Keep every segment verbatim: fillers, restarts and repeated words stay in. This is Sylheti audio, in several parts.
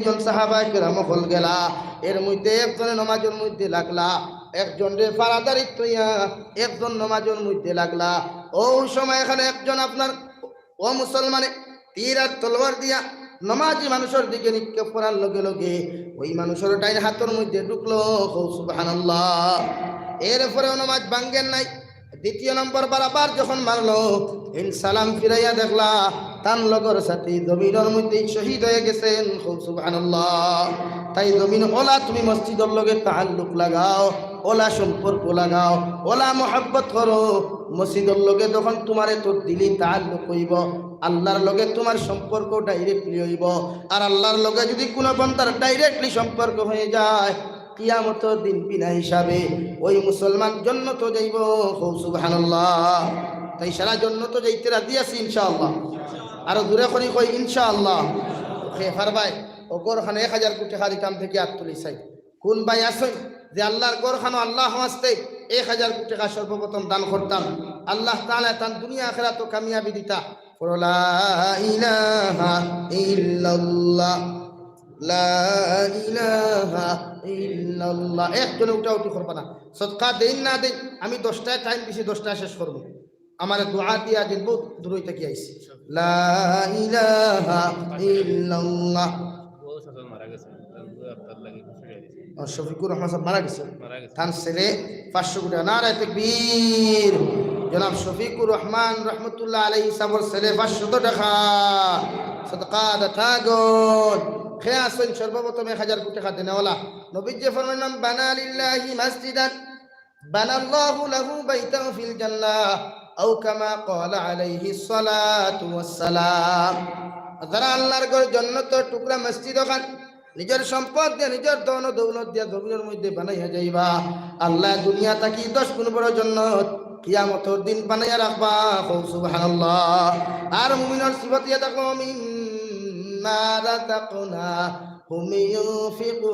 একজন সাহাবায়ে কেরাম অকল গেলা, এর মধ্যে একজনে নমাজর মধ্যে লাগলা, একজনরে ফারাদারি থইয়া একজন নমাজর মধ্যে লাগলা। অউ সময় এখানে একজন আপনার, ও মুসলমানে, তীর আর তলোয়ার দিয়া নমাজি মানুষর দিকে নিক্ষেপ করার লগে লগে ওই মানুষর ডাইন হাতর মধ্যে ঢুকলো। কও সুবহানাল্লাহ। এরপরেও নমাজ ভাঙ্গের নাই। দ্বিতীয় নম্বর বারাবার যখন মারলো, ইন সালাম ফিরাইয়া দেখলা, তান লগর সাথী জমিনর মধ্যে শহীদ হয়ে গেছেন। কও সুবহানাল্লাহ। তাই জমিন, অলা তুমি মসজিদর লগে তাআল্লুক লাগাও, অলা সম্পর্ক লাগাও, অলা মহব্বত করো। মসজিদর লগে যখন তোমার এত দিলি তাআল্লুক হইব, আল্লাহর লগে তোমার সম্পর্ক directly হইব। আর আল্লাহর লগে যদি কোনো বান্দার directly সম্পর্ক হয়ে যায়, কিয়ামতর দিন বিনা হিসাবে ওই মুসলমান জন্নতো যাইব। কও সুবহানাল্লাহ। তাই সারা জন্নতো যাইতে রাজি আছি ইনশাআল্লাহ। আরো জোরে করি কই ইনশাআল্লাহ। হে ফারবাই, ও ঘরখানো এক হাজার কোটি খারি কাম থেকে আত তুলি চাই। কোন ভাই আছেন যে আল্লাহর ঘরখানো আল্লাহ ওয়াস্তে এক হাজার কোটি টাকা সর্বপ্রথম দান করতাম, আল্লাহ তাআলা তান দুনিয়া আখিরাতো কামিয়াবি দিতা? পড়ো, লা ইলাহা ইল্লাল্লাহ, লা ইলাহা ইল্লাল্লাহ। একজনে উঠাউঠি করবা না। সদকা দেইন না দেইন, আমি দশটায় টাইম দিছি, দশটায় শেষ করবো। আমার দোয়া দিয়া দিন, বহুত দূরই থাকি আইছি। লা ইলাহা ইল্লাল্লাহ। ও, শফিকুর রহমান সাহেব মারা গেছে। মারা গেছে। তান ছেলে পাঁচশো কোটি। নারায়ে তাকবীর। জনাব শফিকুর রহমান রহমতুল্লাহ আলাইহি সাহেবর ছেলে পাঁচশত টাকা। সদকা দাতাগণ। কে আছেন সর্বপ্রথম এক হাজার কোটি টাকা দেনেওয়ালা? নবীজি ফরমাইন, "মান বানা লিল্লাহি মাসজিদান বানাল্লাহু লাহু বাইতান ফিল জান্নাহ, আও কামা ক্বালা আলাইহিস সালাতু ওয়াস সালাম।" যারা আল্লাহর ঘর জন্নতর টুকরা মসজিদ ওখান নিজর সম্পদ দিয়া, নিজর ধন দৌলত দিয়া জমিনর মধ্যে বানাইয়া যাইবা, আল্লাহ দুনিয়া থাকি দশ গুণ বড় জন্নত কিয়ামতর দিন বানাইয়া রাখবা। কও সুবহানাল্লাহ। আর মুমিনর সিফত ইয়া দেখো, মিম্মা রাযাকনা হুম ইউনফিকুন।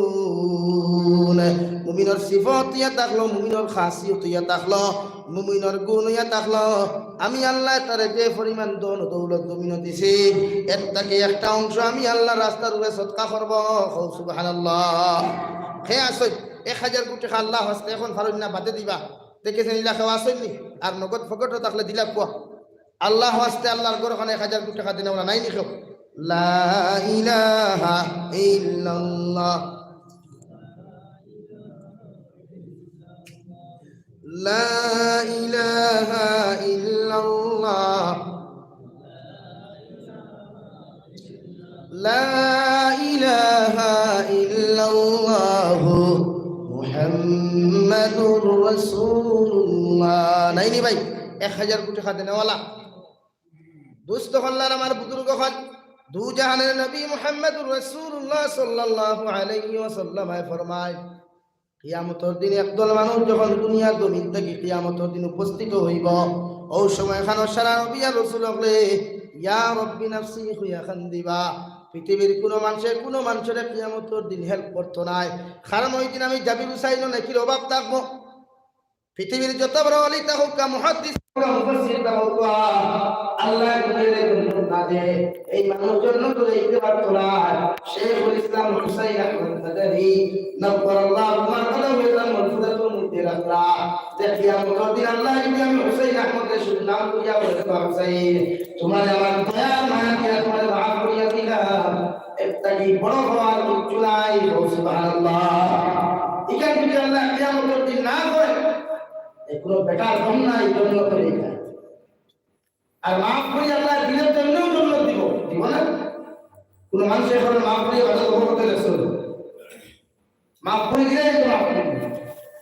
মুমিনর সিফত ইয়া থাকলো, মুমিনর খাসিয়ত ইয়া থাকলো, মুমিনর গুণ ইয়া থাকলো, আমি আল্লাহ তারে যে পরিমাণ ধন দৌলত জমিনো দিছি, এর থাকি একটা অংশ আমি আল্লাহর রাস্তার উপরে সদকা করব। কও সুবহানাল্লাহ। কে আছইন এক হাজার কোটি টাকা আল্লাহ ওয়াস্তে এখন ফারইন না বাদে দিবা? দেখেছেন ইলা কেউ আছইন নি? আর নগদ পকেটো থাকলে দিলা কুয়া। আল্লাহ ওয়াস্তে আল্লাহর ঘর ওখানো এক হাজার কোটি টাকা দেনেওয়ালা নাই নি কেউ? লা ইলাহা ইল্লাল্লাহ। লা ইলাহা ইল্লাল্লাহ। লা ইলাহা ইল্লাল্লাহু মুহাম্মাদুর রাসূলুল্লাহ। নাই নি ভাই? এক হাজার কোটি টাকা দেনেওয়ালা। দোস্ত অকল আর আমার বুজুর্গ অকল, দু জাহানের নবী মুহাম্মাদুর রাসূলুল্লাহ সাল্লাল্লাহু আলাইহি ওয়াসাল্লাম ফরমায়, কিয়ামতর দিন একদল মানুষ যখন দুনিয়ার জমিন থাকি কিয়ামতর দিন উপস্থিত হইব, অউ সময় খানো সারা নবী আর রাসূল অকলে ইয়া রব্বি নাফসি কইয়া কান্দিবা। পৃথিবীর কোনো মানষে কোনো মানষরে কিয়ামতর দিন হেল্প করতো নায়, কারণ ওই দিন আমি জাবির হুসাইন নেকির অভাব থাকবো। পৃথিবীর যত বড় অলি থাকউক্কা, মুহাদ্দিস থাকউক্কা, মুফাসসির থাকউক্কা, আল্লাহ যদি এরে জন্নত না দেয়, এই মানুষ জন্নত যাইতে পারতো না। শেখুল ইসলাম হুসাইন আহমদ মাদানী নব্বরাল্লাহু মারকাদাহু তান মলফুজাতুল মধ্যে রাখরা যে কিয়ামতর দিন আল্লাহ যদি আমি হুসাইন আহমদরে শুধু নাম করিয়া বলে, "বা হুসাইন, তোমারে আমার দয়া মায়া দিয়া তোমারে মাফ করিয়া দিলাম।" এর থাকি বড় হওয়ার কিচ্ছু নাই। বল সুবহানাল্লাহ। ইখান যদি আল্লাহ কিয়ামতর দিন না করে, এ কোনো বেটার কম নাই, জন্নতর ইখান। আর মাফ করি আল্লাহ দিলে তো এমনেও জন্নত দিব, দিব না? কোনো মানুষ এখন মাফ করি বাজার দখল করতে গেছে, মাফ করি দিলে তো মাফ করি দিবে।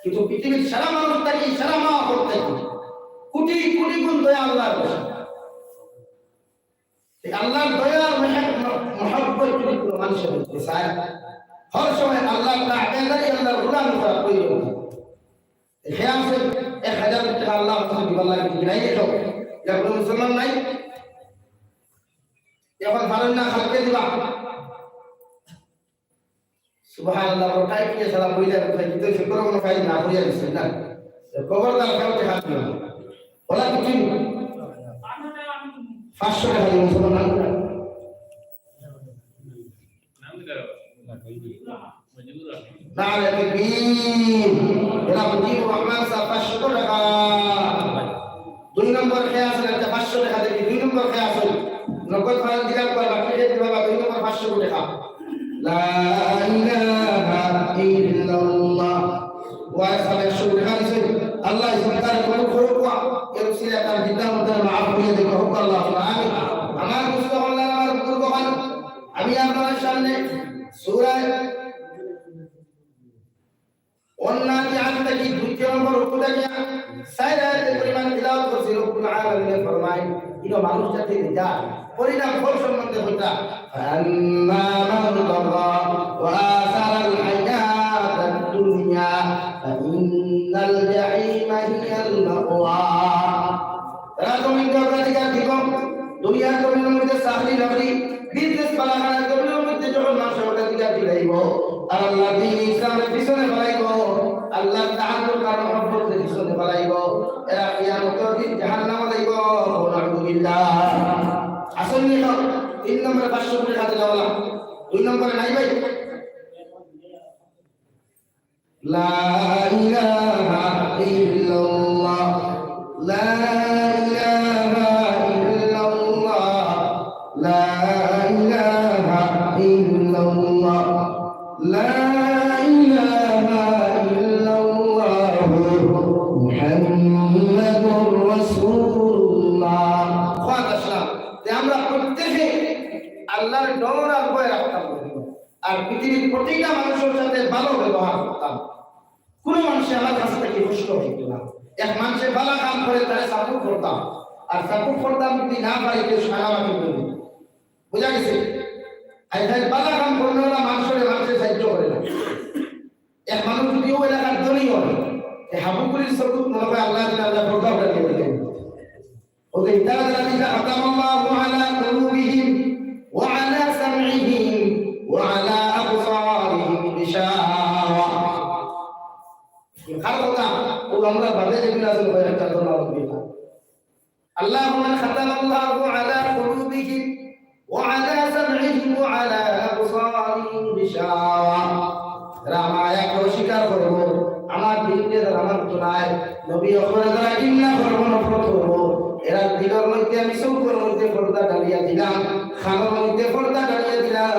কিন্তু পৃথিবীর সারা মানুষ থাকি, সারা মা থাকি, কোটি কোটি গুণ দয়া আল্লাহর কাছে। এই আল্লাহর দয়া আর মহ-, মহব্বত যদি কোনো মানুষের মধ্যে চায়, হর সময় আল্লাহর তাবেদারি, আল্লাহর গোলামি করা প্রয়োজন। এই খেয়াল আছে, এক হাজার টাকা আল্লাহ আমাকে দিবার লাগে, ঠিক নাই? এটা, এটা কোনো মুসলমান নাই। এখন পারেন না, কালকে দিবা। সুবহানাল্লাহ, ওটাই কি সারা বইলে কোথায় কিন্তু সে কোনো কোনো ফাইল না করিয়া দিছে না। খবরদার, কাউকে হাত দিও না। ওরা কিছু পাঁচশো টাকা দিয়ে মুসলমান না করে। নারে তাকবীর। এরা মুজিবুর রহমান সাব পাঁচশো টাকা। দুই নম্বর কে আছইন, একটা পাঁচশো টাকা দেখি, দুই নম্বর কে আছইন। নগদ ফাইল দিলাম, বাকি কে দিবা, দুই নম্বর পাঁচশো টাকা। লা ইলাহা ইল্লাল্লাহ। ওয়াই সাব একশো টাকা দিছে। আল্লাহ এই সরকার কবুল করুক, এর উসিলায় তার বিদ্যা উদ্ধার মাফ করিয়া দিক, হোক আল্লাহ, আমিন। আমার মুস্তফা আল্লাহ, আমার বুজুর্গ অকল, আমি আপনারার সামনে সূরা ওয়ান্নাজিআত থাকি দুই নম্বর রুকু থাকি চাইর আয়াত পরিমাণ তিলাওয়াত করছি। রব্বুল আলামিনে ফরমাইন, ইনো মানুষ জাতি যা পরিণাম ফল সম্বন্ধে হইতা। فأما من طغى وآثر الحياة الدنيا فإن الجحيم هي المأوى। এরা জমিনর অগ্রাধিকার দিব, দুনিয়ার জমিনর মধ্যে চাকরি বাকরি, বিজনেস বালাখানার জমিনর মধ্যে যখন মানুষ অগ্রাধিকার দিলাইব, আর আল্লাহর দ্বীন ইসলামের পিছনে বাড়াইব, আল্লাহর তাআল্লুক আর মহব্বতের পিছনে বাড়াইব, এরা কিয়ামতের দিন জাহান্নামো যাইব। নাউজুবিল্লাহ। আসল নিয়ত, তিন নম্বরে পাঁচশো টাকা দিলাম, দুই নম্বরে নাই ভাই। لا إله إلا الله، لا إله إلا الله، لا إله إلا الله، لا إله إلا الله، محمد رسول الله। কথা আসলাম যে আমরা প্রত্যেকে আল্লাহর ডর আর ভয় রাখতাম। আর পৃথিবীর প্রতিটা মানুষের সাথে ভালো ব্যবহার করতাম। কোনো মানুষে আমার কাছ থেকে কষ্ট হইতো না। এক মানুষে ভালা কাম করে, তারে সাপোর্ট করতাম, আর সাপোর্ট করতাম যদি না পারি, কেউ সালামাতি বলবে। বুঝা গেছে? আর তাই ভালা কাম করলে ওরা মানুষের, মানুষের সাহায্য করে না। এক মানুষ যদি ওই এলাকার ধনী হয়, এই হাবুকুলির সবুত মনে হয় আল্লাহ তাআলা পর্দা উঠাই দিয়ে দিলেন। ওদের ইতারা যারা লিখা, ختم الله على قلوبهم وعلى سمعهم وعلى أبصارهم غشاوة। এই কার কথা? ও আমরা বাদে যেগুলো আছে, ওই একটা ধর্ম। اللهم ختم الله على قلوبهم وعلى سمعهم وعلى أبصارهم غشاوة। এরা আমার আয়াত অস্বীকার করবো, আমার দ্বীনরে যারা মানতো নায়, নবী অকলরে যারা ঘিন্না করবো, নফরত করবো, এরা দিলর মধ্যে, আমি চউখর মধ্যে পর্দা ডালিয়া দিলাম, কানর মধ্যে পর্দা ডালিয়া দিলাম,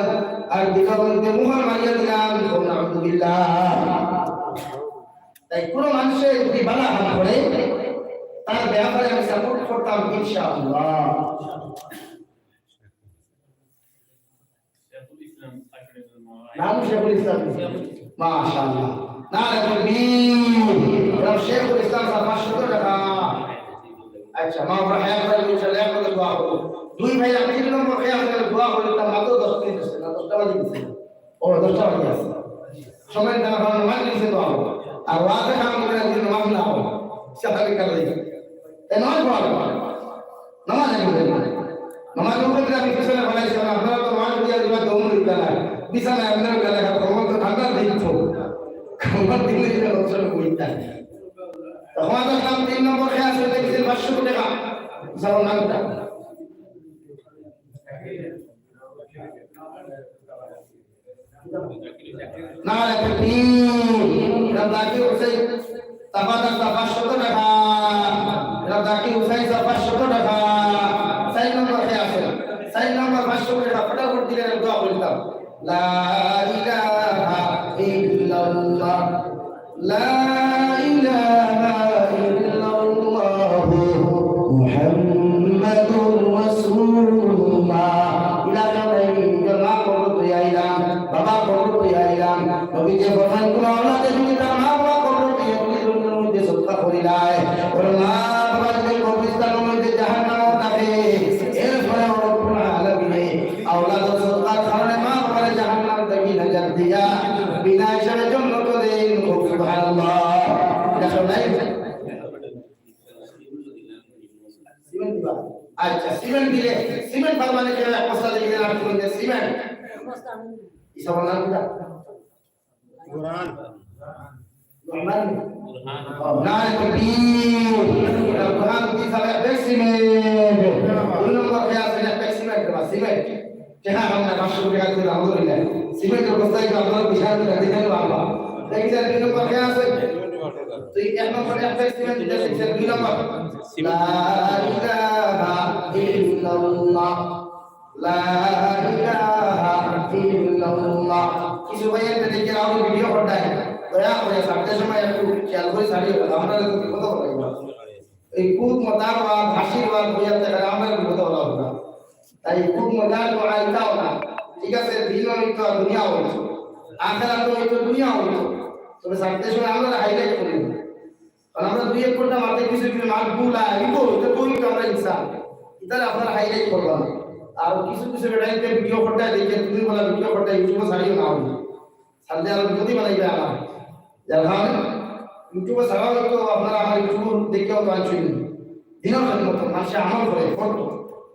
আর দিলর মধ্যে মোহর মারিয়া দিলাম। নাউজুবিল্লাহ। তাই কোনো মানুষে যদি ভালা কাম করে, তার ব্যাপারে আমি সাপোর্ট করতাম ইনশাআল্লাহ। নাম শেখুল ইসলাম। মাশাআল্লাহ। নারে তাকবীর। এরা শেখুল ইসলাম সাব পাঁচশো টাকা। আচ্ছা, মা বাবার হায়াত বাড়ি, ইনশাআল্লাহ, একসাথে দোয়া করবো। দুই ভাই, আমি তিন নম্বর খেয়ে আসলে দোয়া করি, তার মাত্র দশ মিনিট আছে, না, দশটা বাজে গেছে। ও, দশটা বাজে আছে। সময় দেওয়া হয়, নামাজ নিচে দোয়া করবো। আর ওয়াজে কাম করে একদিন নামাজ না হয়, সে হাবি কাল হয়ে যায়। তাই নামাজ পড়া লাগবে। নামাজ আগে পড়ে না। নামাজ পড়তে আমি পিছনে বানাইছিলাম, আপনারা তো নামাজ দিয়ে দিবা, দম দিতে না। বিছানায় আপনারা গেলে এখন কমর তো ঠান্ডা দিন তো। কমর দিলে এটা অবসর করতে হয়। তখন আমার দাম তিন নম্বর খেয়ে আসলে দেখছি পাঁচশো টাকা। যেমন নামটা। নারে তাকবীর। এরা জাকির হুসাইন, তাবাদা সাব পাঁচশো টাকা। এরা জাকির হুসাইন সাব পাঁচশো টাকা। চার নম্বর কে আছে? চার নম্বর পাঁচশো টাকা। ফটাফট দিলে আমি দোয়া করতাম। لا إله إلا الله، لا إله إلا الله، محمد رسول الله। এলাকা নাই, নিজের মা কবর তুই আইলাম, বাবা কবর তুই আইলাম। নবীজি ফরমান, কোন আওলাদে যদি তার মা বাবা কবর তুই একটি দুনিয়ার মধ্যে সদকা করিলায়, ওর মা বাবা যদি কবরস্থানের মধ্যে জাহান্নামে থাকে, এরপরে রব্বুল আলামিনে আওলাদর সদকার কারণে মা বাবারে জাহান্নাম থাকি নাজাত দিয়া বিনা হিসাবে জন্নত দেইন। খুব সুবহানাল্লাহ। এটা সব নাই? সিমেন্ট দিবা? আচ্ছা, সিমেন্ট দিলে, সিমেন্ট পারমানি কেন এক বস্তা দিলে আর তুমি সিমেন্ট? ইসা বললাম কিতা? বুরহান। বুরহান। নারে তাকবীর। বুরহান কি সাবে বেশি মে। দুই নম্বর কে আছে না বেশি মে বা সিমেন্ট। কে হ্যাঁ, আমরা পাঁচশো টাকা করে আলহামদুলিল্লাহ। সিমেন্টর বস্তায় কি আপনারা বিশাল করে দিলেন বাবা? দেখি স্যার, দুই নম্বর কে আছে? তুই এক নম্বর এক ব্যাগ সিমেন্ট দিতে আসিস, স্যার, দুই নম্বর। লা ইলাহা ইল্লাল্লাহ। লা ইলাহা ইল্লাল্লাহ। কিছু ভাই একটা দেখি আমার ভিডিও করতায়, দয়া করে ছাড়তে সময় একটু খেয়াল করে ছাড়িয়ে দেন। আমরা তো বিপদ হবে। এই খুব মজার ওয়াজ, হাসির ওয়াজ হইয়া থাকে, আমরা বিপদ হলাম না। তাই খুব মজার ওয়াজ, এটাও না। ঠিক আছে, দিনও হইতো আর দুনিয়াও হইতো, আখেরাতও হইতো, দুনিয়াও হইতো। তবে ছাড়তে সময় আমরা হাইলাইট করি না। কারণ আমরা দুই এক ঘন্টা মাথায় কিছু কিছু মাত ভুল আর ইগো হইতো, তো হইতো আমরা ইনসান। ইতারে আপনারা হাইলাইট করবা না। আর কিছু কিছু বেটাইতে ভিডিও করতে দেখে, তুমি বলা ভিডিও করতে ইউটিউবে ছাড়িও না হইলে। ছাড়লে আরো বিপদই বানাইবে আমার। যার কারণে ইউটিউবে ছাড়া হইতো আপনারা আমার ইউটিউব দেখেও তো আনছই না। দিনের খেদমত, মানুষে আমল করে, করতো।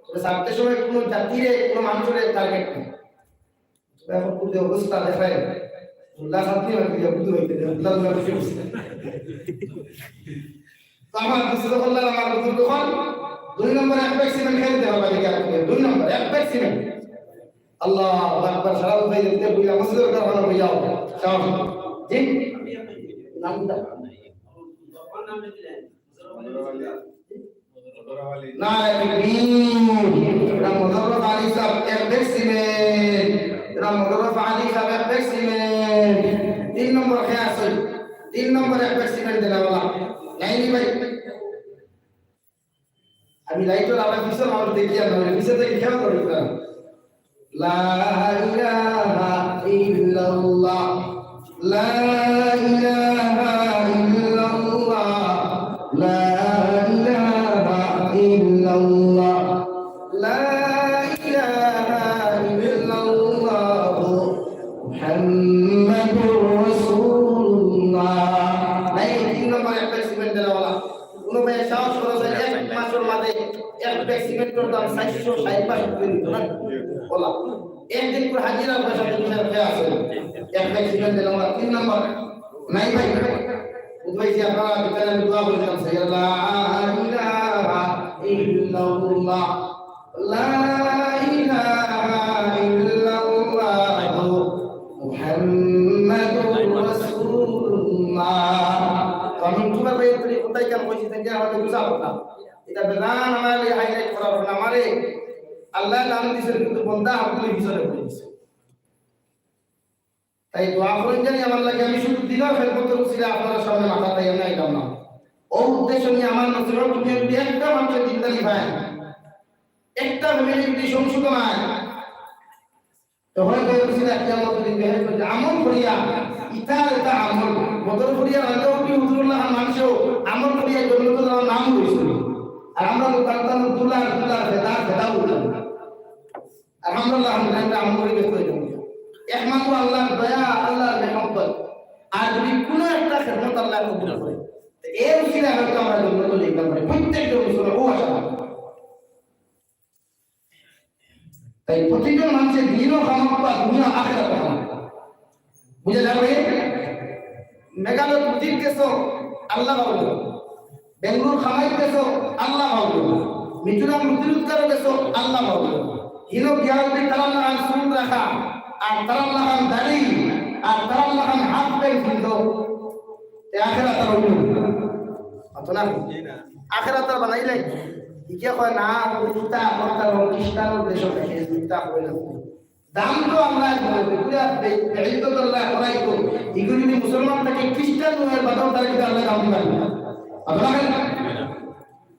তবে ছাড়তে সময় কোনো জাতিরে, কোনো মানুষের টার্গেট নেই। তবে এখন খুব যে অবস্থা দেখায়, উল্লাহ শান্তি হয়, কিন্তু বুদ্ধ হইতে দেয়, উল্লাহ উল্লাহ বসে বসে। তো আমার বুঝতে পারলাম, আমার বুজুর্গ হন, দুই নম্বর এক ব্যাগ সিমেন্ট খেলতে হবে, দেখে আপনি দুই নম্বর এক ব্যাগ সিমেন্ট। আল্লাহু আকবার, সারা উঠাই দিতে বইলা মসজিদের কারণে হয়ে যাও। যাও। জি? নামটা? নারায়ে তাকবীর। এটা মুজাররফ আলী সাহেব এক ব্যাগ সিমেন্ট। এটা মুজাররফ আলী সাহেব এক ব্যাগ সিমেন্ট। তিন নম্বর কে আছে? তিন নম্বর এক ব্যাগ সিমেন্ট দেনা ওয়ালা। নাইনি ভাই? আমি লাইটর আবার পিছন আবার দেখি আর না, পিছে থেকে খেয়াল করি না। লা ইলাহা ইল্লাল্লাহ, লা ইলাহা ইল্লাল্লাহ, লা ইলাহা ইল্লাল্লাহ, লা ইলাহা ইল্লাল্লাহ, মুহাম্মাদুর রাসূলুল্লাহ। নাই, তিন নম্বর এক ব্যাগ সিমেন্ট দেনা ওয়ালা। কোনো ভাই সাহস করো স্যার, এক মাসের মাঝে এক ব্যাগ সিমেন্টের দাম চারশো ষাট পাঁচশো করে দিত না? বলা, একদিন করে হাজিরা পয়সা দিতে স্যার কে আছে? এক ব্যাগ সিমেন্ট দিলাম আমরা তিন নম্বর। নাই ভাই, বুঝবাইছি আপনারা বিকালে আমি দোয়া করে দিলাম, স্যার, লা ইলাহা ইল্লাল্লাহ, লা ইলাহা ইল্লাল্লাহ, মুহাম্মাদুর রাসূলুল্লাহ। তো আমি তোমার ভাই তুই কোথায় কেন বলছি, তাকে আমাকে বুঝাবো না। এটা বেদান আমার এই হাইলাইট করার জন্য আমারে আল্লাহ নাম দিয়েছেন, কিন্তু বন্দা আব্দুল হিসাবে বলেছে। তাই দোয়া করুন জানি আমার লাগে, আমি শুধু দিনের খেদমতের উসিলে আপনারা সামনে মাথা তাই আমি আইলাম না। ও উদ্দেশ্য নিয়ে আমার নসিহত, তুমি যদি একটা মানুষের জিন্দারি পায়, একটা ফ্যামিলি যদি সংশোধন হয়, তো হয়তো এই উসিলে কিয়ামতের দিন বেহেশত হইতে আমল করিয়া, ইতার এটা আমল, বদর করিয়া রাজা উঠি হুজুরুল্লাহ মানুষেও আমল করিয়া জন্নত যাওয়ার নাম রয়েছে। আর আমরা তো তার তার দুলার দুলার ফেদা ফেদা উঠলাম। আলহামদুলিল্লাহ, আলহামদুলিল্লাহ, আমরা আমল করে ব্যস্ত হয়ে যাবো। একমাত্র আল্লাহর দয়া, আল্লাহর মেহব্বত। আর যদি কোনো একটা খেদমত আল্লাহ কবুল করে, তো এর উসিলায় হয়তো আমরা জন্নত লিখতে পারি। প্রত্যেকজন মুসলমান ও আশা রাখে। তাই প্রতিজন মানুষের দিনও খামাক বা দুনিয়া আখেরাত খামাক। বুঝা যাবে? মেঘালয় বুদ্ধির দেশও আল্লাহ বাবু। বেঙ্গালুরু খামাইর দেশও আল্লাহ বাবু। মিজোরাম রুটি রোজগারের দেশও আল্লাহ বাবু। হিনো গিয়া যদি তারার লাখান চুল রাখা, আর তারার লাখান দাড়ি, আর তারার লাখান হাফ প্যান্ট পিনতো, তে আখেরাত আর হইল না। অত না? আখেরাত আর বানাইলে? ইকে কয় না, ওই জুতা, আমার তার খ্রিস্টান দেশও দেখে, জুতা হয় না। দাম তো আমরা পুরা ইজ্জত আল্লাহ করাই তো। এগুলো যদি মুসলমান থাকে, খ্রিস্টান হয়ে বাদাম তারা কিন্তু আল্লাহ দাম দিবেন। আপনারা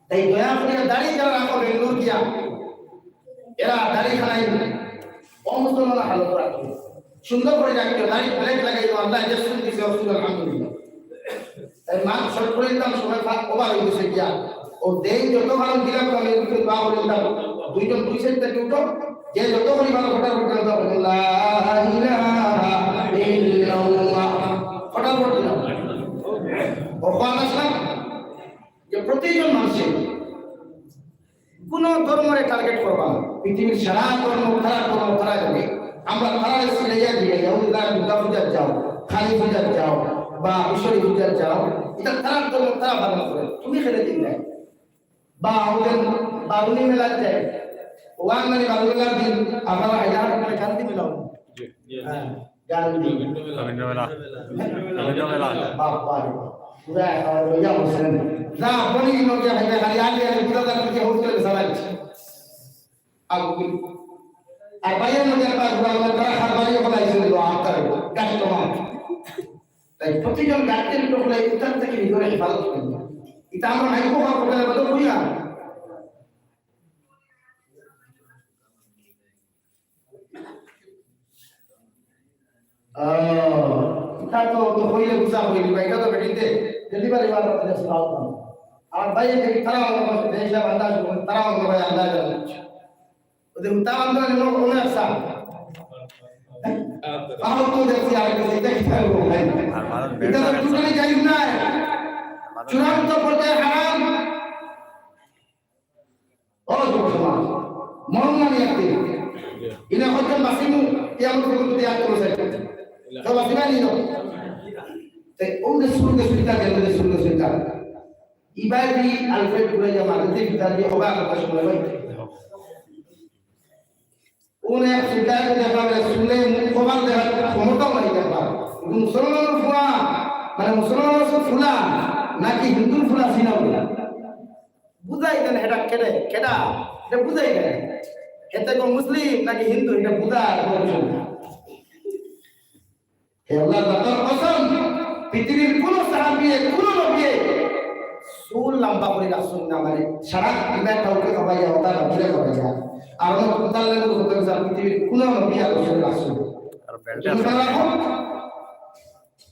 তাই দয়া করে দাড়ি যারা রাখো বেঙ্গালুরু গিয়া, এরা দাড়ি খানাই অমুসলমান হালত রাখো, সুন্দর করে রাখো, দাড়ি ব্লেড লাগাই, আল্লাহ যে সুন্দর দিছে, অসুন্দর, আলহামদুলিল্লাহ। তাই মাছ শর্ট করে দিতাম, সময় ফাঁক ওভার হয়ে গেছে গিয়া। ও দেন যত ভালো দিলাম, আমি একটু দোয়া করে দিতাম। দুইজন দুই সাইড থেকে উঠো, যে যত করি ভালো ফটার ফটার দাও, লা ইলাহা ইল্লাল্লাহ। ফটার ফট দিলাম। ও কোন আসলাম? যে প্রতিজন মানুষের কোনো ধর্মরে টার্গেট করবা না। পৃথিবীর সারা ধর্ম, তারা ধর্ম, তারা যাবে। আমরা তারা সিলাইয়া দিলে, যেমন তারা দুর্গা পূজার যাও, কালী পূজার যাও, বা বিশ্বরী পূজার যাও, এটা তারা ধর্ম, তারা পালন করে। তুমি খেলে দিন নাই। বা আমাদের বারুণী মেলার যায়, ওয়ান মানে বারুণী মেলার দিন, আপনারা হায়দ্রাবাদ মানে কান্তি মেলা হবে। হ্যাঁ, গান্ধী। রবীন্দ্র মেলা। রবীন্দ্র মেলা। বাবা রে। পুরা একেবারে লইয়া বসছেন। যা বলি, মজা ভাই, খালি আগে আগে পুরা তার দিকে হুঁশ করে বেচা লাগছে। আর কি? আর বাইরের মধ্যে একটা ঘোরা হলো, তারা হারবারি ওখানে আইসে দিল, আটটা গাছ তোমার। তাই প্রতিজন গাছের লোক হলে ইতার থেকে নিজের হেফাজত করবে। এটা আমরা হাইকো বা কোথায় বলতে কই আর? আহ, ইতা তো, তো কইলে বুঝা হইল, ভাই, ইতা তো বেটিতে delivery বার করতে যাচ্ছে, লাভ না। আর ভাই, এই তারা আমার কাছে দেখলাম, আন্দাজ করুন, তারা আমার ভাই আন্দাজ করুন। ওদের উত্তাপ আন্দোলন এবং কোনো একটা। তাও তো দেখছি আর কিছু, এটা কি থাকবো ভাই? আর মানুষ এটা তো বেকার। Totally জায়েজ নয়। মানুষ চূড়ান্ত পর্যায়ে হারাম। ও যুব সমাজ, মরণ মানে একদিন। ইনা হয়তো বাঁচিমু, কিয়ামত পর্যন্ত ত্যাগ করে যাই। তো বাঁচিবা নি তো? তে ওদের সুরকে সুরটা, ওদের সুরকে সুরটা। ইবাদি আলফ্রেড ঘুরে যা মাঝে ভিতরে দিয়ে হবে আর কথা শুনে ভাই। উনি এক চিন্তায় দেখা গেলে শুনে মুখ কমাল দেখার ক্ষমতাও নাই দেখা। কিন্তু মুসলমানের ফুয়া, মানে মুসলমানের ফুলা নাকি হিন্দুর ফুলা চিনা বলে। বুঝাই দেন এটা কেটে, কেটা, এটা বুঝাই দেন। এতে কোন মুসলিম নাকি হিন্দু, এটা বুঝা আর কোনো কিছু না। হে আল্লাহ, জাতর কসম, পৃথিবীর কোন সাহাবিয়ে, কোন নবিয়ে চুল লম্বা করে রাখছইন না, মানে সারা জীবন কাউকে খাবাইয়া, ওটা রাখলে খাবাইয়া। আর আমার কুতার লাগে হতে হবে, পৃথিবীর কোন নবী আর রসুল রাখছইন না। আর বেল্ট তুমি আছে। তারা রাখো।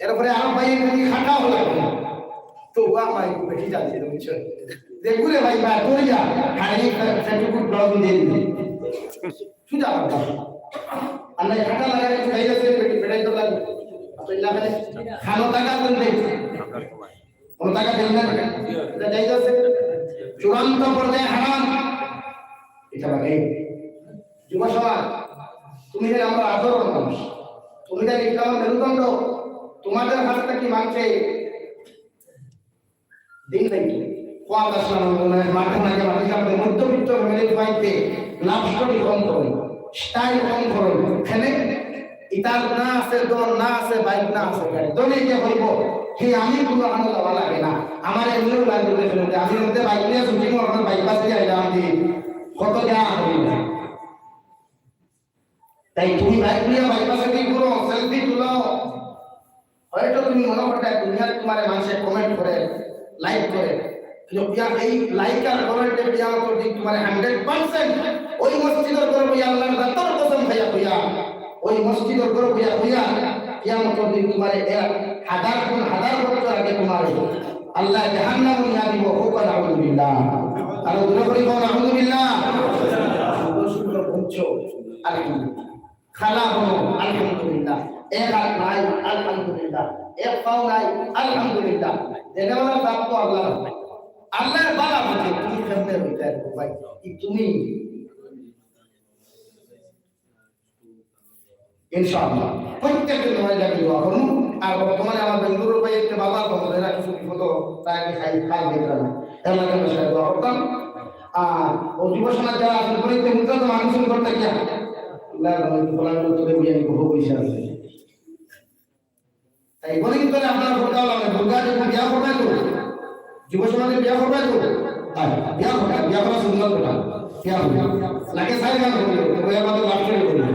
এরপরে আরো ভাই এখানে খাটা হলো। তো ওয়া ভাই বেশি যাচ্ছে, বুঝছো? দেখুন রে ভাই, বা তোর যা, খালি সেটুকু ব্লাউজ দিয়ে দিবি। সুজা কথা। আর নাই খাটা লাগালে একটু খাইলে সে বেটি বেটাই তো লাগবে। আর তো ইল্লা খালি খানো টাকা দেন দে। কোনো টাকা দেন না। এটা জায়েজ আছে? চূড়ান্ত পর্যায়ে হারাম। এটা বাকি। যুব সমাজ, তুমি যে আমার আদর মানুষ, তুমি যে ইসলামের মেরুদণ্ড, তোমাদের হাত থাকি মানছে দিন নাই। কোয়া দাস নামে মনে হয় মাঠে মাঠে মাঠে সামনে মধ্যবিত্ত ফ্যামিলির বাড়িতে লাভ স্টোরি কম করে, স্টাইল কম করে, খেলে ইতার না আছে, দর না আছে, বাইক না আছে, গাড়ি। দলে যে হইব, হে আমি কোনো আমার যাওয়া লাগে না। আমার এমনিও লাগে দেখে নিতে। আমি হতে বাইক নিয়ে ছুটি আমার বাইক পাশে যাই না, আমি কত যা হইব। তাই তুমি বাইক নিয়ে বাইক পাশে কি করো, সেলফি তুলো। হয়তো তুমি মনে করতে দুনিয়ার তোমার মানুষে কমেন্ট করে, লাইক করে। কিন্তু বিয়া এই লাইক আর কমেন্টে কিয়ামতের দিন তোমার হান্ড্রেড পার্সেন্ট ওই মসজিদের ঘরে বইয়া আল্লাহর জাতর কসম খাইয়া কইয়া, ওই মসজিদের ঘরে বইয়া কইয়া কিয়ামতের দিন তোমার এক হাজার গুণ হাজার বছর আগে তোমার আল্লাহ জাহান্নামে নিয়া দিব। হোক নাউজুবিল্লাহ। আরো জোরে করি কও নাউজুবিল্লাহ। সুন্দর সুন্দর বলছো, আলহামদুলিল্লাহ। খালা হলো, আলহামদুলিল্লাহ। এক হাত নাই, আলহামদুলিল্লাহ। এক পাও নাই, আলহামদুলিল্লাহ। দেনেওয়ালা জাত তো আল্লাহ। আল্লাহ বালা বুঝে, তুমি কেমনে রইতে পারো ভাই? কি তুমি? ইনশাআল্লাহ। প্রত্যেককে তোমার জাতি দোয়া করুন। আর বর্তমানে আমার বেঙ্গালুরু ভাই একটা বাবা বন্ধ হয়ে রাখি, ছুটি হতো, তাই আমি খাই, খাই দেখলাম। এর লাগে আমরা সবাই দোয়া করতাম। আর ও যুব সমাজ যারা আছেন, পুরো একটু মুদ্রা তো মানুষ করতে গিয়া। আল্লাহ, আমি তো বলার মতো করে বলি, আমি বহু পয়সা আছে। তাই বলি তো আপনার ভোটটা লাগে, ভোটটা যখন বিয়া করবে তো, যুব সমাজে বিয়া করবে তো, আর বিয়া করবে, বিয়া করা সুন্দর কথা, বিয়া করবে। লাগে সাইড গান করবে, তো ওই আমাদের লাভ করে করবে।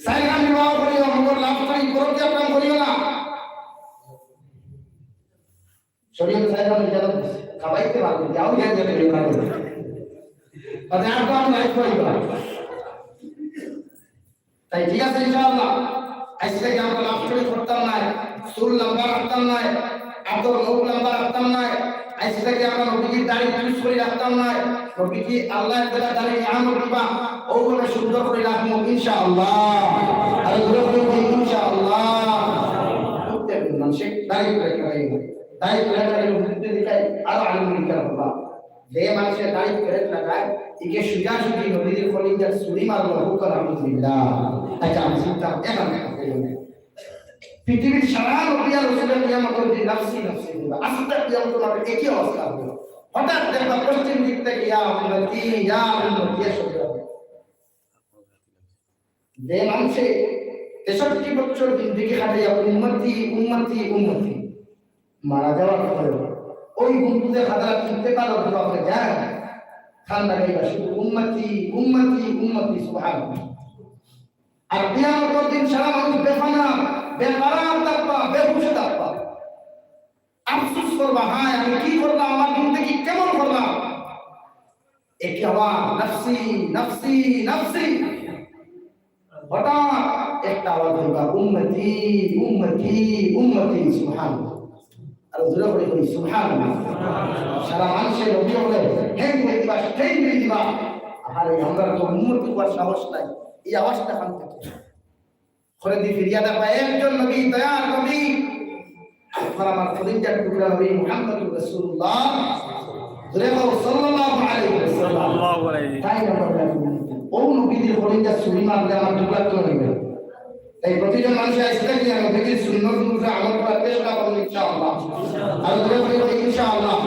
সাইড গান বিবাহ করিও, আমার লাভ করি, পরকিয়া কাম করিও না। শরীয়ত সাহেব আমি জানো, খাবাইতে পারবো, যাও গিয়া গিয়া করে পারবো। তাতে আর তো আমি লাইফ করি না। তাই ঠিক আছে, ইনশাআল্লাহ। আইজ থাকি আমরা লাভ স্টোরি করতাম না, চুল লম্বা রাখতাম না, আতর মুখ লম্বা রাখতাম না। আইজ থাকি আমরা নবীজির দাড়ি চুজ করে রাখতাম না। নবীজি আল্লাহ তাআলা দাড়ি নিয়ামত দিবা, ওগুলো সুন্দর করে রাখবো ইনশাআল্লাহ। আর জোরে বলবো ইনশাআল্লাহ। প্রত্যেক মানুষে দাড়ি করে রাখে। তাই এলাকার মধ্যে দিকে আরো আনন্দ দিতে পারবা। যে মানুষের দাড়ি ফেরত লাগায়, একে সোজাসুজি নবীর কলিজার ছুরি মারলো, হোক আলহামদুলিল্লাহ। আচ্ছা, আমি চিন্তা এখন পৃথিবীর সারা নবী আর রসুলের কিয়ামত হবে নাফসি নাফসি হবে। আস্তে কিয়ামত হবে একই অবস্থা হবে। হঠাৎ দেখবা পশ্চিম দিক থেকে ইয়া উম্মতি, ইয়া উম্মতি, ইয়া শব্দ হবে। যে মানুষে তেষট্টি বছর জিন্দেগি খাটাইয়া উম্মতি, উম্মতি, উম্মতি, মারা যাওয়ার পরে ওই গুম্বুজে খাজরাত ইন্তেকাল অবস্থা যায়, খান লাগাইবা শুধু উম্মতি, উম্মতি, উম্মতি, সুবহানাল্লাহ। আর কিয়ামতের দিন সারা মানুষ বেফানা, বেকারার থাকবা, বেহুশ থাকবা। আফসোস করবা, হায়, আমি কি করলাম, আমার জিন্দেগি কেমন করলাম? একই আওয়াজ, "নাফসি, নাফসি, নাফসি।" হঠাৎ একটা আওয়াজ হইবা, "উম্মতি, উম্মতি, উম্মতি।" সুবহানাল্লাহ। আর জোরে করে কই, "সুবহানাল্লাহ।" সারা মানুষের নবী হলে, "হেই, মেরে দিবা, হেই, মেরে দিবা।" আরে, আমরা তো উম্মতি হওয়ার সাহস নাই। এই আওয়াজটা কান থেকে করে দি ফিরিয়া দেখবা, একজন নবী, দয়ার নবী, আপনার আমার কলিজার টুকরা নবী মুহাম্মদুর রাসূলুল্লাহ। জোরে বলো, সাল্লাল্লাহু আলাইহি ওয়াসাল্লাম। সাল্লাল্লাহু আলাইহি। তাই না, বলেন, ও নবীজির কলিজা ছুরি মারলে আমার টুকরা তো নিবে। তাই প্রতিজন মানুষের আইসটা কি আমি নবীজির সুন্নত অনুযায়ী আমল করার চেষ্টা করবো ইনশাআল্লাহ। আর জোরে বলি, ইনশাআল্লাহ।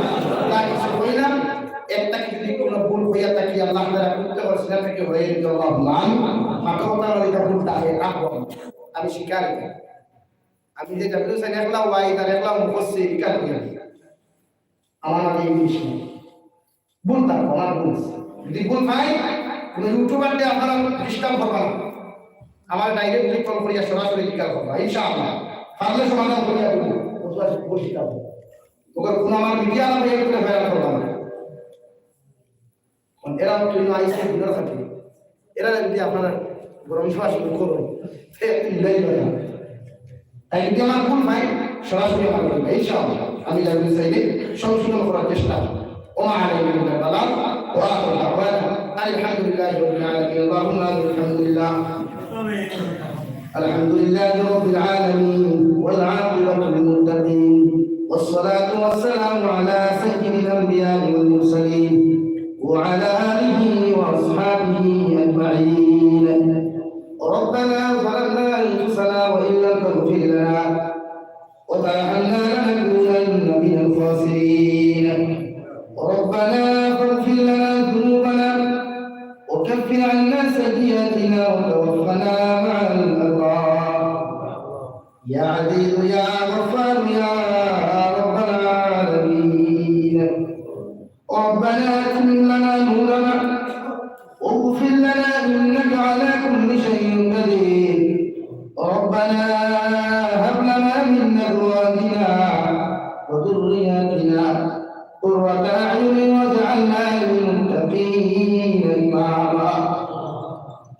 তাই কিছু কই না, একটা কিছু যদি কোনো ভুল হইয়া থাকি, আল্লাহ তাআলা করতে পারছি না, তাকে হয়ে দিতে আল্লাহ মান। মাথা কথা বলে, এটা ভুল থাকে, রাখবো। আমি স্বীকার করি। আমি যে ডাব্লিউ সাইন একলা ওয়াই, তার একলা মুখস্থ, এটা করি আমি। আমার মাঝে ইংলিশ নেই। ভুল থাকবো, আমার ভুল আছে। যদি ভুল পাই, কোনো ইউটিউবার দিয়ে আপনারা ডিস্টার্ব করবেন না। আমার ডাইরেক্টলি কল করিয়া সরাসরি জিজ্ঞাসা করবা, ইনশাআল্লাহ। পারলে সমাধান করিয়া দেবো। অথবা ভুল স্বীকার করবো। ওকে কোনো আমার মিডিয়া না দিয়ে কোনো ভাইরাল করবা না। কারণ এরা তো না আইসে দিনের খাতে। এরা যদি আপনারা গরম সভা শুরু করো, সে একটু মিলাই দেবে না। তাই যদি আমার ভুল ভাই, সরাসরি আমার বলবে, ইনশাআল্লাহ। আমি লাইভে চাইলে সংশোধন করার চেষ্টা। ওমা আলাইনা ইল্লাল বালাগ, ওয়া আখিরু দাওয়ানা আনিল হামদুলিল্লাহি রাব্বিল আলামিন। আল্লাহুম্মা আমিন। আলহামদুলিল্লাহ। الحمد لله رب العالمين، والعاقبة للمتقين، والصلاة والسلام على سيد الأنبياء والمرسلين، وعلى آله وأصحابه أجمعين. ربنا ظلمنا أنفسنا وإن لم تغفر لنا وترحمنا لنكونن من الخاسرين. ربنا فاغفر لنا ذنوبنا وكفر عنا سيئاتنا وتوفنا مع الأبرار. يا عزيز يا غفار يا رب العالمين. ربنا أتمم لنا نورنا واغفر لنا إنك على كل شيء قدير. ربنا هب لنا من أزواجنا وذرياتنا قرة أعين واجعلنا للمتقين إماما.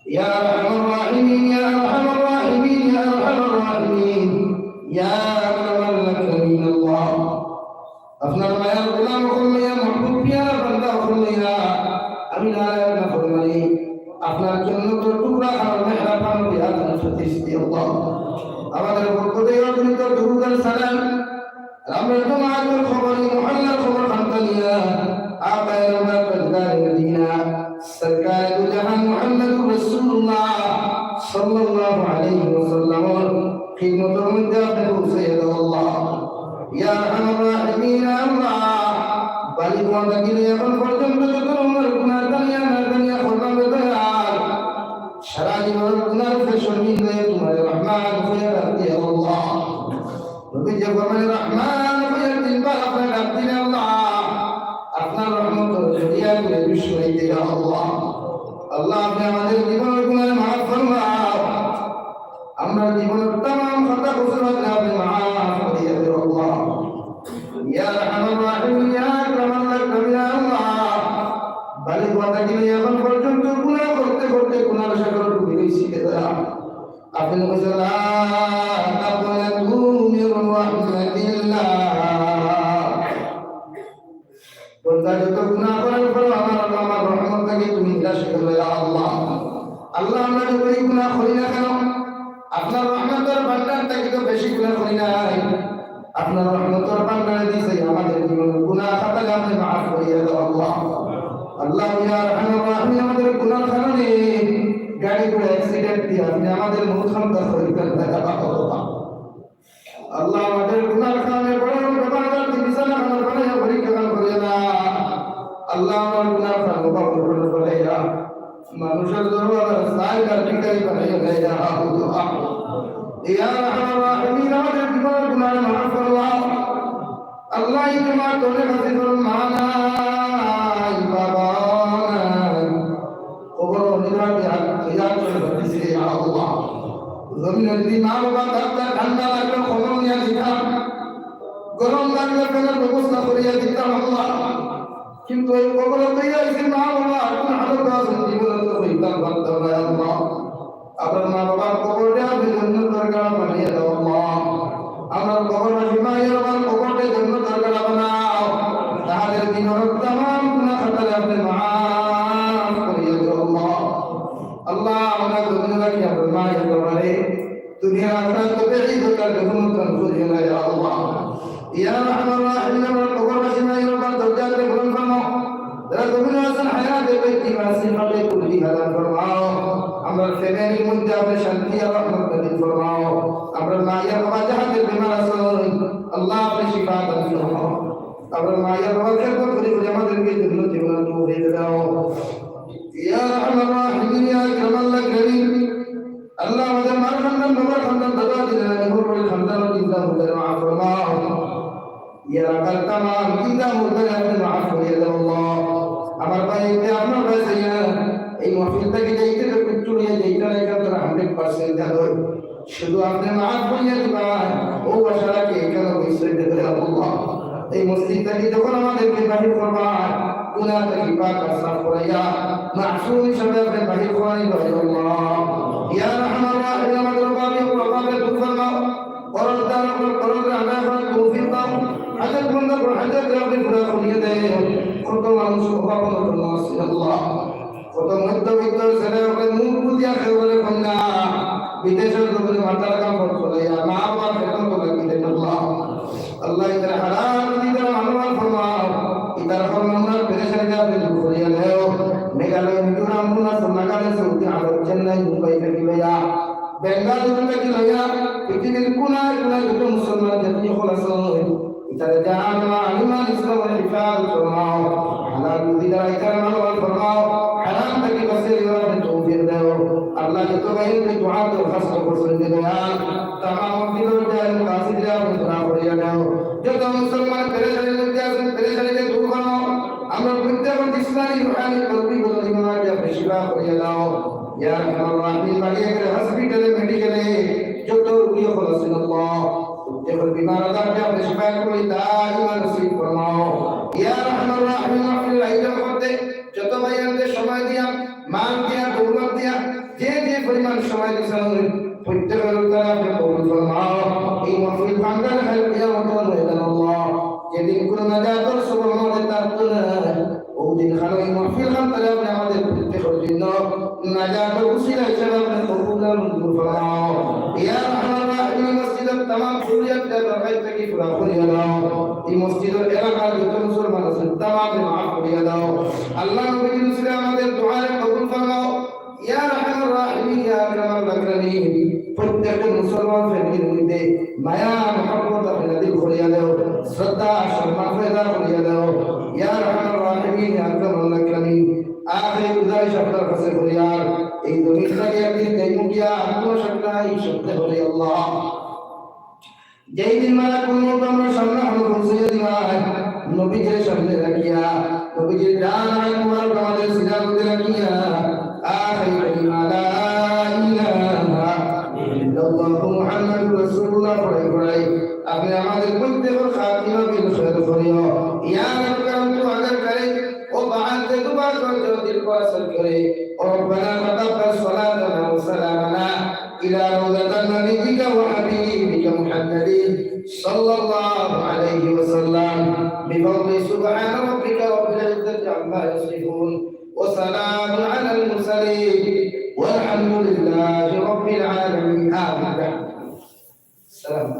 يا أرحم الراحمين، يا أرحم الراحمين، يا أرحم الراحمين، يا أكرم الأكرمين الله. আপনার মায়ার গোলাম অকল লইয়া, মাহবুব পিয়ারা বান্দা অকল লইয়া, আমি নারায়ণ নাফরমানি, আপনার জন্য তো টুকরা খাওয়ার মেহরাব খানো বিয়া খানো সতীশ দিয়ে আল্লাহ। আমাদের পক্ষ থেকে অগণিত দুরূদ আর সালাম, আমরা জমাতের খবর, এই মহল্লার খবর খান্তানিয়া, আকায়ে রহমত, তাজদারে মদিনা, সরকারে দু জাহান মুহাম্মদুর রাসূলুল্লাহ সাল্লাল্লাহু আলাইহি ওয়াসাল্লামর খিদমতর মধ্যে আপনি পৌঁছাইয়া দাও আল্লাহ। ইয়া আরহামার রাহিমিন, আল্লাহ, বালিগ অওয়া থাকি লইয়া এখন পর্যন্ত যত রকমের গুনাহ জানিয়া না জানিয়া করলাম রে দয়াল, সারা জীবনের গুনার উপরে শর্মিন্দা হয়ে তোমার রহমান হয়ে ডাক দিয়া আল্লাহ। নবীজি ফরমাইন, রহমান হয়ে তিনবার আপনার ডাক দিলে আল্লাহ, আপনার রহমতর জরিয়া করে বিষ্ণু হয়ে দিলে আল্লাহ। আল্লাহ, আপনি আমাদের জীবনের গুনাহ মাফ ফরমাও। আমরা জীবনের তামাম খাতা কসুর হকলে আপনি মাফ করিয়া দেও আল্লাহ। ইয়া আরহামার রাহিমিন, ইয়া আকরামাল আকরামিন, ইয়া আল্লাহ। বালিগ অওয়া থাকি লইয়া এখন পর্যন্ত গুনাহ করতে করতে গুনার সাগরে ডুবে গেছি রে দয়াল। আপনি বলছেন, "লা তাকনাতু মির রাহমাতিল্লাহ।" বন্দা যত গুনাহ করার পরও আমার আল্লাহ আমার রহমত থাকি তুমি নিরাশ করো না, ইয়া আল্লাহ। আল্লাহ, আমরা যত গুনাহ করি না কেন, আপনার রহমতর ভান্ডার থাকি তো বেশি গুনাহ করি নাই। আপনার রহমতর ভান্ডারে দিছে আমাদের জীবনের গুনাহ খাতাকে আপনি মাফ করিয়া দাও আল্লাহ। আল্লাহ, ইয়া আরহামার রাহিমিন, আমাদের গুনার কারণে গাড়ি ঘোড়া অ্যাক্সিডেন্ট দিয়ে আপনি আমাদের মৌত হামদা করিয়া দেন না, ইয়া আল্লাহ। আল্লাহ, আমাদের গুনার কারণে বড় বড় বেমার আজার দিয়ে বিছানা খানা বানাইয়া পরীক্ষা খানা করিও না। আল্লাহ, আমার গুনার কারণে বাবা বড় বড় বানাইয়া মানুষের দরবারে চাইর কাত ভিখারি বানাইয়া দেয়, ইয়া আল্লাহ। ইয়া আরহামার রাহিমিন, আমাদের জীবনের গুনাহ মাফ করো। আল্লাহ, এই জমাত অনেক আছে, কারো মা নাই, বাবা নাই, কবর অনিরাপদে হাত তৈয়ার করে রাখছে, ইয়া আল্লাহ। জমিনে যদি মা বাবা তার ঠান্ডা লাগলে কবর নিয়ে দিতাম, গরম লাগলে ফ্যানের ব্যবস্থা করিয়া দিতাম, আল্লাহ। কিন্তু এই কবরে তো আইছি মা বাবা, কোন হালতে আছেন, জীবনে তো কইতাম পারতাম না, আল্লাহ। আপনার মা বাবার কবরটা আপনি জান্নাতের গাড়া বানিয়ে দাও, আল্লাহ। আপনার কবরবাসী মা বাবার কবরটা জান্নাতের গাড়া বানাও। তাদের জীবনের তামাম গুনাহ খাতারে আপনি মাফ করিয়া দাও, আল্লাহ। আল্লাহ, আমরা দুনিয়া রাখি আপনার মা বাবারে দুনিয়া আখিরাত তো বেশি দরকার, যখন তখন খুঁজে নেয়, ইয়া আল্লাহ। ইয়া আরহামার রাহিমিন, আমরা কবরবাসী মা বাবার দরজাতে বুলন্দ ফরমাও। যারা দুনিয়া আছেন, হায়াতে বেটি মাসি হাতে কুলি হালাল ফরমাও। আমরা ফ্যামিলির মধ্যে আপনি শান্তি আর রহমত নাজিল ফরমাও। আমরা মা বাবা যাদের বেমার আছেন, আল্লাহ, আপনি শিফা দান ফরমাও। আমরা মা বাবার খেদমত করি, করি আমাদেরকে জান্নাতি বানার তৌফিক দাও। ইয়া আরহামার রাহিমিন, ইয়া আকরামাল আকরামিন। আল্লাহ, আমাদের মার খান্দান, বাবার খান্দান, দাদা দাদি, নানা নানির খান্দান, জিন্দা মুর্দারে মাফ ফরমাও। এলাকার তামাম জিন্দা মুর্দারে আপনি মাফ করিয়া দাও, আল্লাহ। আমার ভাই, এই যে আপনার ভাই চাইয়া, এই মাহফিল থাকি যাইতে তো কিচ্ছু নিয়ে যাইতে না, এখান থেকে হান্ড্রেড পার্সেন্ট জানো। শুধু আপনি মাফ করিয়া দিবা, ও আশা রাখি এখানে বসে দেবে, আল্লাহ। এই মসজিদ থাকি যখন আমাদেরকে বাহির করবা, গুনাহ থাকি পাক আর সাফ করাইয়া, মাসুম হিসাবে আপনি বাহির করাই, আল্লাহ। ইয়া আরহামার রাহিমিন, আমাদের অভাবী ও অভাবী দূর ফরমাও, করজ দান ও করজ আদায় করার তৌফিক দাও, হাজত মন্দ ও হাজত আপনি পুরা করিয়া দেও। কত মানুষ অভাব অনটন আছে, আল্লাহ। কত মধ্যবিত্ত ছেলে ওকে মুখ বুঝিয়া খেয়ে বলে কন্যা, বিদেশের লোকের মাথার কাপড় খোলাইয়া মা বাবার বেতন তোলা বিদেশ, আল্লাহ। আল্লাহ, এদের হারাম রুজি দ্বারা লাভবান ফরমাও, এদের ফরমানরা পেরেশানি আপনি দূর করিয়া দেও। মেঘালয়, মিজোরাম, অরুণাচল, নাগাল্যান্ড, সৌদি আরব, চেন্নাই, মুম্বাই থাকি লইয়া, বেঙ্গালুরু থাকি লইয়া, পৃথিবীর কোনায় কোনায় যত মুসলমান জাতি হকল আছইন, ইতারে জান, মাল, ইমান, ইসলামের হেফাজত ফরমাও। হালাল রুজি দ্বারা ইতারে লাভবান ফরমাও। হারাম থাকি বাঁচিয়া রাখার তৌফিক দেও। আল্লাহ, যত ভাইয়ে দোয়া দরখাস্ত করছইন, দয়াল, তামাম দিলর জান কাসিদরা পুরা করিয়া দাও। যত মুসলমান পেরেশানির মধ্যে আছইন, পেরেশানিরে দূর করো। আমরা প্রত্যেক জিসমানি, রুহানি, কলবি, বদনি বেমার দিয়া শিফা করিয়া দাও। ইয়া আরহামার রাহিমিন, বাড়ি ঘরে, হসপিটালে, মেডিকেলে যত রোগী হকল আছইন, আল্লাহ, প্রত্যেকের বিমার আজারকে আপনি শিফা করি দাইমা নসিব ফরমাও। ইয়া আরহামার রাহিমিন, মাহফিলের আয়োজন করতে যত ভাইয়ানতে সময় দিয়া, মাল দিয়া, দৌলত দিয়া, যে যে পরিমাণ সময় দিছইন, প্রত্যেকের দ্বারা আপনি কবুল ফরমাও। এই মাহফিল ভাঙ্গার খাই কিয়ামতের ময়দান, আল্লাহ, যেদিন কোনো নাজাতর সবব আমাদের থাকতো না, ওই দিন খানো এই মাহফিল খান তারা আপনি আমাদের প্রত্যেকের জন্য নাজাতর উসিলা হিসেবে আপনি কবুল আর মঞ্জুর ফরমাও। ইয়া আরহামার রাহিমিন, এই মসজিদের তামাম জরুরিয়াত বরকত থাকি পুরা করিয়া দাও। এই মসজিদের এলাকার যত মুসলমান আছে, তামামরে মাফ করিয়া দাও। আল্লাহ, নবীর উসিলা আমাদের দোয়ারে কবুল ফরমাও। ইয়া আরহামার রাহিমিন, ইয়া আকরামাল আকরামিন, প্রত্যেকটা মুসলমান ফ্যামিলির মধ্যে মায়া, মহব্বত আপনি নাজিল করিয়া দাও, শ্রদ্ধা, সম্মান পয়দা করিয়া দাও। ইয়া আরহামার রাহিমিন, ইয়া আকরামাল আকরামিন, আখেরি গুজারিশ আপনার কাছে করিয়ার, এই জমিন থাকি একদিন যাইমু গিয়া, কোনো শক নাই, সত্য বলি আল্লাহ। যেই দিন মালাকুল মউত আমরার সামনে হাজির পৌঁছাইয়া দিবা, নবীজির সামনে রাখিয়া, নবীজির ডান আত মুবারক আমাদের সিনার মধ্যে রাখিয়া, আখিরি কালিমা লা ইলাহা ইল্লাল্লাহু মুহাম্মাদুর রাসূলুল্লাহ পড়াই পড়াই, আপনি আমাদের প্রত্যেকের খাতিমা বিল খায়র করিও। ইয়া রাব্বানা আনতুম আদার করে, ও বাহাতে দুবার করে দিল পর আসর করে, ও রব্বানা তাকাব্বাল সালাতানা ওয়া সালামানা إلى روضة نبيك وحبيبك محمد صلى الله عليه وسلم بفضل سبحان ربك رب العزة عما يصفون وسلام على المرسلين والحمد لله رب العالمين. آمين. السلام.